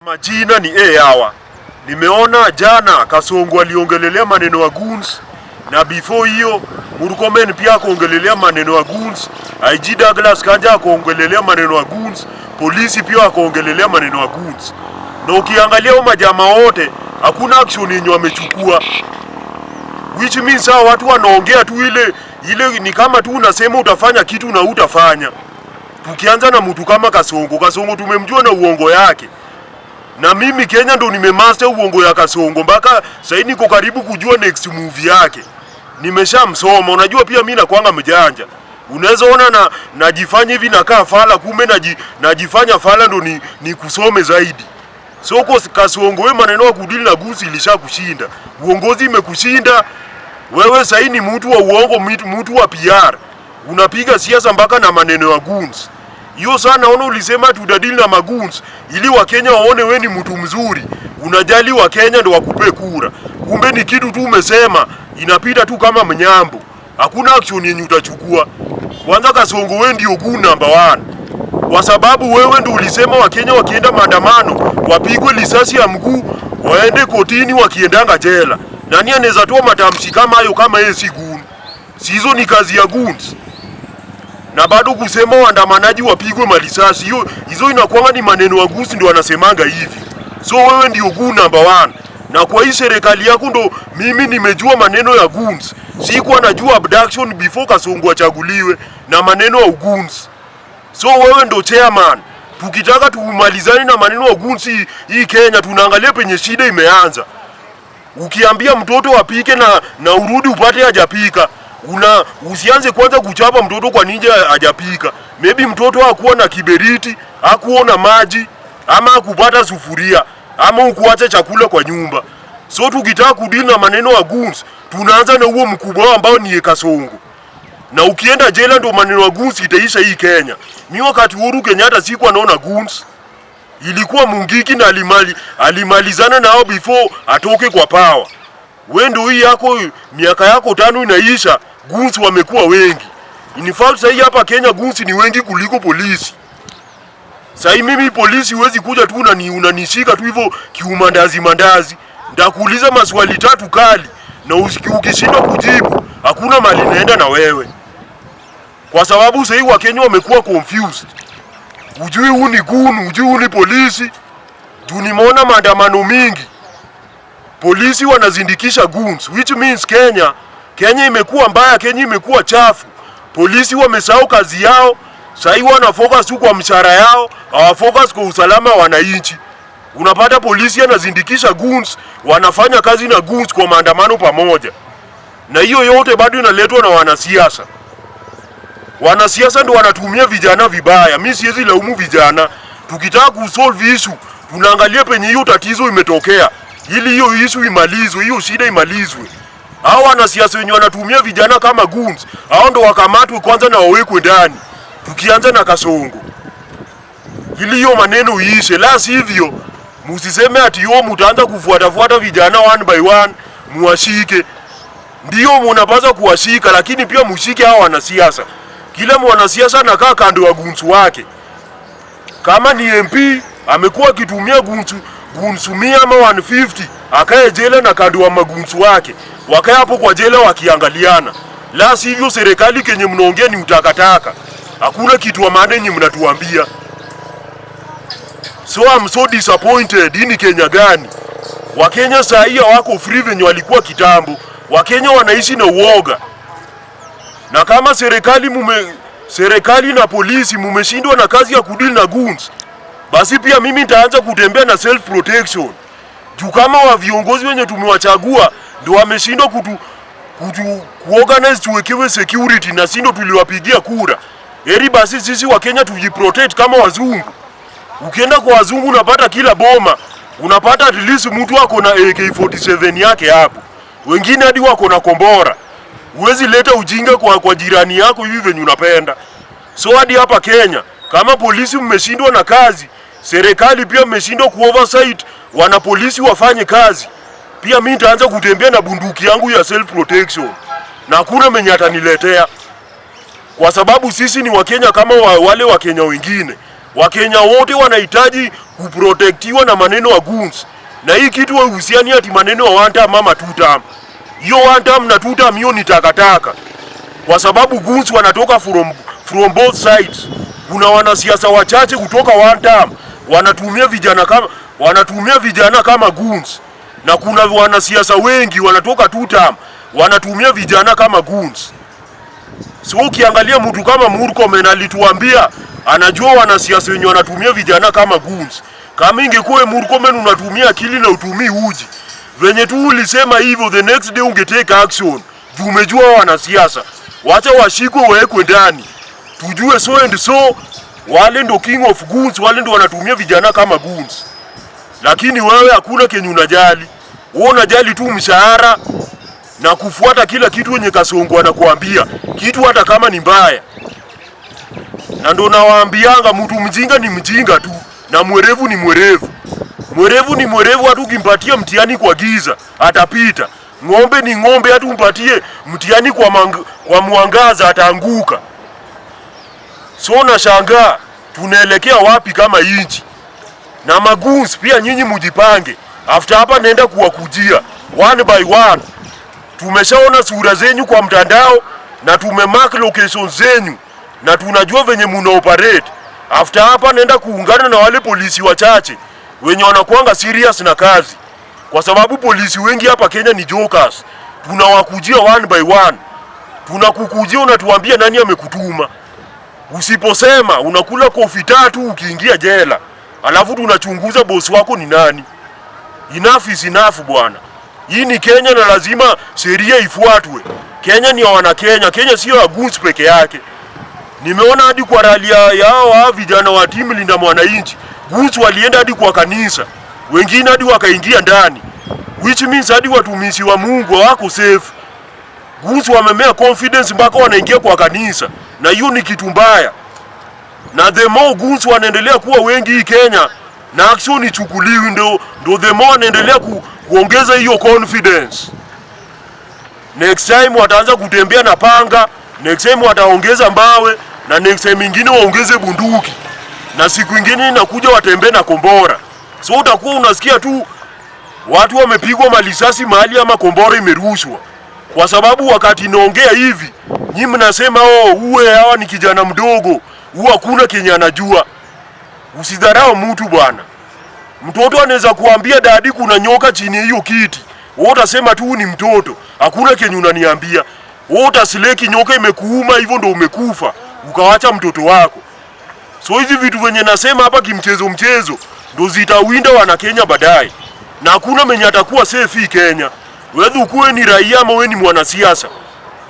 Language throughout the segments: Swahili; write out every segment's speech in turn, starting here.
Majina ni hawa. Nimeona jana Kasongo aliongelelea maneno ya goons na before hiyo Murkomen pia akaongelelea maneno ya goons. IG Douglas Kanja akaongelelea maneno ya goons. Polisi pia akaongelelea maneno ya goons. Na ukiangalia hao majamaa wote hakuna action yenye wamechukua, which means hao watu wanaongea tu ile ile, ni kama tu unasema utafanya kitu na utafanya. Tukianza na mtu kama Kasongo, Kasongo tumemjua na uongo yake na mimi Kenya ndo nimemaster uongo ya Kasongo mpaka sasa niko karibu kujua next move yake. Nimeshamsoma. Unajua pia mimi nakwanga mjanja. Unaweza ona na najifanya hivi nakaa fala, kumbe najifanya fala ndo ni kusome zaidi. So kwa Kasongo, wewe maneno ya kudeal na goons ilishakushinda. Uongozi imekushinda. Wewe sasa ni mtu wa uongo, mtu wa PR. Unapiga siasa mpaka na maneno ya goons. Hiyo sana naona ulisema tutadeal na magoons ili Wakenya waone we ni mtu mzuri, unajali Wakenya ndo wakupe kura. Kumbe ni kitu tu umesema inapita tu kama mnyambo, hakuna action yenye utachukua. Kwanza Kasongo, we ndio goon number one, kwa sababu wewe ndo ulisema Wakenya wakienda maandamano wapigwe risasi ya mguu, waende kotini, wakiendanga jela. Nani anaweza toa matamshi kama hayo kama yeye si goon? Si hizo ni kazi ya goons? Na bado kusema waandamanaji wapigwe marisasi, hiyo hizo inakuwa ni maneno ya goons ndio wanasemanga hivi. So wewe ndio goon number one, na kwa hii serikali yako ndo mimi nimejua maneno ya goons. Sikuwa najua abduction before Kasongo achaguliwe na maneno ya goons. So wewe ndo chairman. Tukitaka tumalizane na maneno ya goons hii Kenya, tunaangalia penye shida imeanza. Ukiambia mtoto apike na urudi upate hajapika, una usianze kwanza kuchapa mtoto kwa ninja hajapika. Maybe mtoto hakuwa na kiberiti, hakuona maji ama hakupata sufuria ama ukuacha chakula kwa nyumba. So tukitaka kudeal na maneno ya goons, tunaanza na huo mkubwa ambao ni Kasongo. Na ukienda jela ndo maneno ya goons itaisha hii Kenya. Mi wakati Uhuru Kenyatta sikuwa naona goons. Ilikuwa Mungiki na alimalizana nao before atoke kwa power. We ndo hii yako miaka yako 5 inaisha, goons wamekuwa wengi. In fact sasa hapa Kenya goons ni wengi kuliko polisi. Sasa mimi polisi huwezi kuja tu unanishika tu hivyo kiumandazi mandazi. Nitakuuliza maswali tatu kali na ukishindwa kujibu hakuna mali naenda na wewe. Kwa sababu sasa Wakenya wamekuwa confused. Ujui huu ni goon, ujui huu ni polisi. Juu nimeona maandamano mingi. Polisi wanazindikisha goons, which means Kenya imekuwa mbaya, Kenya imekuwa chafu. Polisi wamesahau kazi yao, sasa wana focus tu kwa mshahara yao, hawafocus kwa usalama wa wananchi. Unapata polisi anazindikisha goons, wanafanya kazi na goons kwa maandamano pamoja. Na hiyo yote bado inaletwa na wanasiasa. Wanasiasa ndio wanatumia vijana vibaya. Mi siwezi laumu vijana. Tukitaka kusolve issue, tunaangalia penye hiyo tatizo imetokea, ili hiyo issue imalizwe, hiyo shida imalizwe. Hao wanasiasa wenye wanatumia vijana kama goons, hao ndo wakamatwe kwanza na wawekwe ndani. Tukianza na Kasongo, ili hiyo maneno iishe. La sivyo, musiseme ati yo mutaanza kufuatafuata vijana one by one muwashike. Ndio munapaswa kuwashika, lakini pia mushike hao wanasiasa. Kila mwanasiasa anakaa kando ya goons wake. Kama ni MP amekuwa akitumia goons 100 ama 150, akae jela na kando wa magoons wake, wakae hapo kwa jela wakiangaliana. La sivyo, serikali kenye mnaongea ni utakataka, hakuna kitu wa maana yenye mnatuambia. So I'm so disappointed. Hii ni Kenya gani? Wakenya saa hii hawako free venye walikuwa kitambo. Wakenya wanaishi na uoga, na kama serikali na polisi mumeshindwa na kazi ya kudeal na goons, basi pia mimi nitaanza kutembea na self protection. Juu kama wa viongozi wenye tumewachagua ndio wameshindwa kutu kuorganize tuwekewe security na si ndio tuliwapigia kura, heri basi sisi Wakenya tujiprotect kama wazungu. Ukienda kwa wazungu unapata kila boma unapata at least mtu ako na AK47 yake hapo, wengine hadi wako na kombora. Huwezi leta ujinga kwa jirani yako hivi venye unapenda. So hadi hapa Kenya kama polisi mmeshindwa na kazi, serikali pia mmeshindwa ku oversight wana polisi wafanye kazi. Pia mimi nitaanza kutembea na bunduki yangu ya self protection, na hakuna mwenye ataniletea, kwa sababu sisi ni Wakenya kama wale Wakenya wengine. Wakenya wote wanahitaji kuprotectiwa na maneno ya goons, na hii kitu haihusiani ati maneno ya one term ama two term. Hiyo one term na two term hiyo ni takataka, kwa sababu goons wanatoka from both sides. Kuna wanasiasa wachache kutoka one term wanatumia vijana kama goons, na kuna wanasiasa wengi wanatoka two term wanatumia vijana kama goons. So ukiangalia mtu kama Murkomen alituambia anajua wanasiasa wenye wanatumia vijana kama goons. Kama ingekuwa Murkomen unatumia akili na utumii uji, venye tu ulisema hivyo, the next day ungetake action. Juu umejua wanasiasa, wacha washikwe wawekwe ndani, tujue so and so wale ndo king of goons, wale ndo wanatumia vijana kama goons. Lakini wewe hakuna kenye unajali, wewe unajali tu mshahara na kufuata kila kitu wenye Kasongo anakuambia kitu, hata kama ni mbaya. Na ndo nawaambianga mtu mjinga ni mjinga tu na mwerevu ni mwerevu. Mwerevu ni mwerevu, hata ukimpatia mtihani kwa giza atapita. Ng'ombe ni ng'ombe, hata umpatie mtihani kwa mwangaza ataanguka. So nashangaa tunaelekea wapi kama inchi? Na magoons pia nyinyi mujipange. After hapa naenda kuwakujia one by one. Tumeshaona sura zenyu kwa mtandao na tumemark location zenyu na tunajua venye muna operate. After hapa naenda kuungana na wale polisi wachache wenye wanakuanga serious na kazi, kwa sababu polisi wengi hapa Kenya ni jokers. Tunawakujia one by one, tunakukujia, unatuambia nani amekutuma. Usiposema unakula kofi tatu ukiingia jela, alafu tunachunguza bosi wako ni nani. Enough is enough bwana. Hii ni Kenya na lazima sheria ifuatwe. Kenya ni ya wana Kenya. Kenya sio ya goons peke yake. Nimeona hadi kwa rally ya hao vijana wa timu Linda Mwananchi, goons walienda hadi kwa kanisa, wengine hadi wakaingia ndani, which means hadi watumishi wa Mungu hawako safe. Goons wamemea confidence mpaka wanaingia kwa kanisa, na hiyo ni kitu mbaya. Na the more goons wanaendelea kuwa wengi hii Kenya na action ichukuliwi, ndo the more wanaendelea kuongeza hiyo confidence. Next time wataanza kutembea na panga, next time wataongeza mbawe, na next time ingine waongeze bunduki, na siku ingine inakuja watembee na kombora. So utakuwa unasikia tu watu wamepigwa malisasi mahali ama kombora imerushwa, kwa sababu wakati naongea hivi nyi mnasema, oh, uwe hawa ni kijana mdogo, huwa hakuna kenye anajua. Usidharau mtu bwana. Mtoto anaweza kuambia, "Daddy, kuna nyoka chini ya hiyo kiti." Wewe utasema tu ni mtoto, hakuna kenye unaniambia. Wewe utasleki nyoka imekuuma hivyo ndo umekufa, ukawacha mtoto wako. So hizi vitu venye nasema hapa kimchezo mchezo ndo zitawinda wana Kenya baadaye, na hakuna mwenye atakuwa safe hii Kenya, whether ukuwe ni raia ama wewe ni mwanasiasa.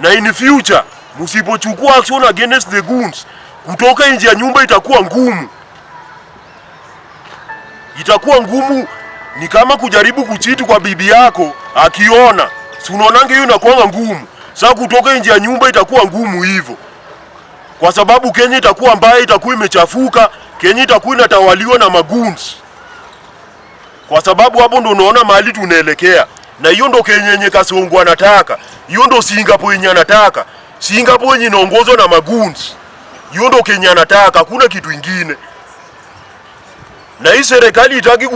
Na in future msipochukua action against the goons, kutoka nje ya nyumba itakuwa ngumu, itakuwa ngumu. Ni kama kujaribu kucheat kwa bibi yako akiona, si unaonanga hiyo inakuwa ngumu. Sasa kutoka nje ya nyumba itakuwa ngumu hivyo, kwa sababu Kenya itakuwa mbaya, itakuwa imechafuka. Kenya itakuwa inatawaliwa na magoons, kwa sababu hapo ndo unaona mahali tunaelekea, na hiyo ndo Kenya yenye Kasongo anataka, hiyo ndo Singapore yenye anataka, Singapore yenye inaongozwa na magoons, hiyo ndo Kenya anataka, hakuna kitu ingine. Na hii serikali itaki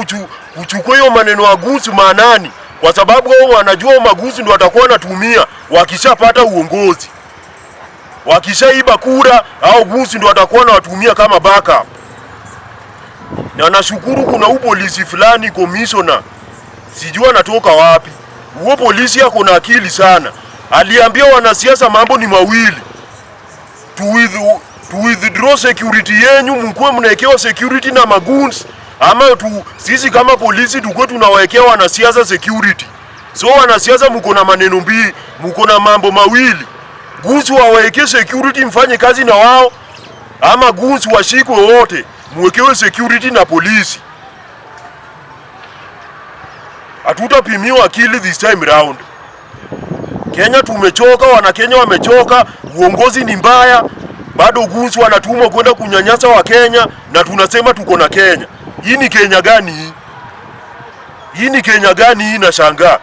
kuchukua hiyo maneno ya goons maanani, kwa sababu wao wanajua magoons ndo watakuwa wanatumia wakishapata uongozi, wakishaiba kura, au goons ndo watakuwa wanawatumia kama backup. Na nashukuru kuna huu polisi fulani commissioner, sijui anatoka wapi. Huo polisi ako na akili sana, aliambia wanasiasa mambo ni mawili, to withdraw security yenyu, mkuwe mnawekewa security na magoons, ama sisi kama polisi tukuwe tunawawekea wanasiasa security. So wanasiasa, mko na maneno mbili, mko na mambo mawili: goons wawekee security mfanye kazi na wao, ama goons washikwe wote mwekewe security na polisi. Hatutapimiwa akili this time round. Kenya tumechoka, wana Kenya wamechoka, uongozi ni mbaya, bado goons wanatumwa kwenda kunyanyasa wa Kenya na tunasema tuko na Kenya. Hii ni Kenya gani hii? Hii ni Kenya gani hii? Nashangaa.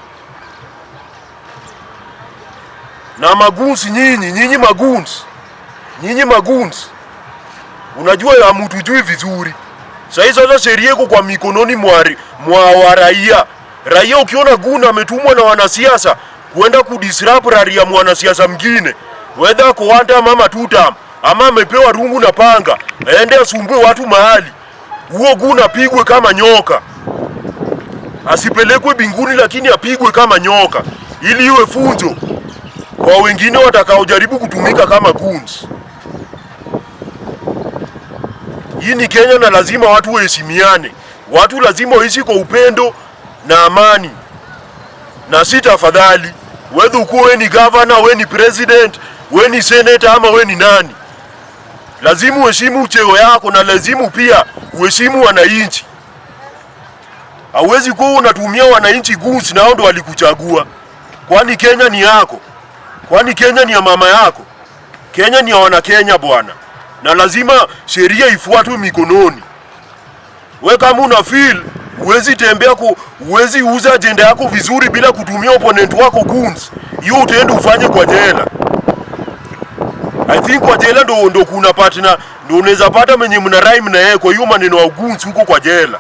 Na magoons nyinyi, nyinyi magoons, nyinyi magoons. Unajua ya mtujui vizuri. Sasa sasa sheria iko kwa mikononi mwa wa raia. Raia ukiona goon ametumwa na wanasiasa kuenda kudisrupt rally ya mwanasiasa mwingine, whether ako one term ama two term, ama amepewa rungu na panga, aende asumbue watu mahali, huo goon apigwe kama nyoka, asipelekwe mbinguni, lakini apigwe kama nyoka, ili iwe funzo kwa wengine watakaojaribu kutumika kama goons. Hii ni Kenya na lazima watu waheshimiane. Watu lazima waishi kwa upendo na amani, na si tafadhali, whether ukuwe we ni governor, we ni president, we ni senator ama we ni nani, lazima uheshimu cheo yako na lazima pia uheshimu wananchi. Hauwezi kuwa unatumia wananchi goons na hao ndo walikuchagua. Kwani Kenya ni yako? Kwani Kenya ni ya mama yako? Kenya ni ya wana Kenya bwana, na lazima sheria ifuatwe mikononi. We kama una feel huwezi tembea huwezi uza agenda yako vizuri bila kutumia opponent wako goons, hiyo utaenda ufanye kwa jela. I think kwa jela ndo kuna partner, ndo unaweza pata mwenye mna rhyme na yeye kwa hiyo maneno ya goons huko kwa jela.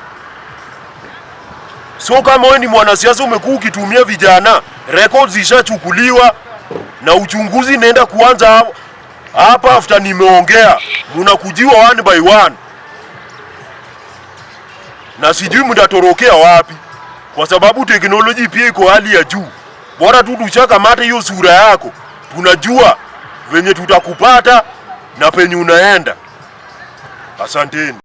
So kama wewe ni mwanasiasa umekuwa ukitumia vijana, records zishachukuliwa na uchunguzi inaenda kuanza hapa after nimeongea, munakujiwa one by one, na sijui mtatorokea wapi, kwa sababu teknoloji pia iko hali ya juu. Bora tu tushakamata hiyo sura yako, tunajua venye tutakupata na penye unaenda. Asanteni.